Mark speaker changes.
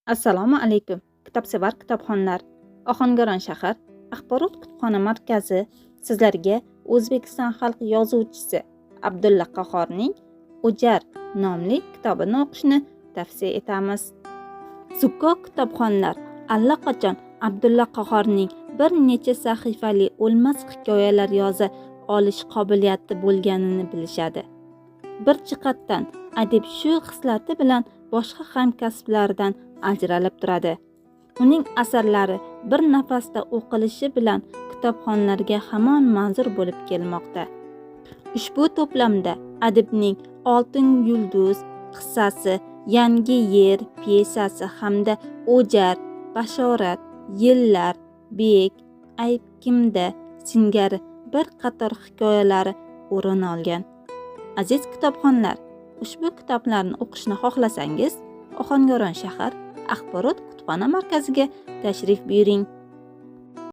Speaker 1: Assalomu alaykum, kitobsevar kitobxonlar. Ohangaron shahar axborot kutubxona markazi sizlarga O'zbekiston xalq yozuvchisi Abdulla Qahhorning O'jar nomli kitobini o'qishni tavsiya etamiz. Zukko kitobxonlar allaqachon Abdulla Qahhorning bir necha sahifali o'lmas hikoyalar yoza olish qobiliyati bo'lganini bilishadi. Bir jihatdan adib shu xislati bilan boshqa hamkasblaridan ajralib turadi. Uning asarlari bir nafasda o'qilishi bilan kitobxonlarga hamon manzur bo'lib kelmoqda. Ushbu to'plamda adibning Oltin yulduz qissasi, Yangi yer pyesasi hamda O'jar, Bashorat, Yillar, Bek, Ayb kimda singari bir qator hikoyalari o'rin olgan. Aziz kitobxonlar, ushbu kitoblarni o'qishni xohlasangiz, Ohangaron shahar axborot kutubxona markaziga tashrif buyuring.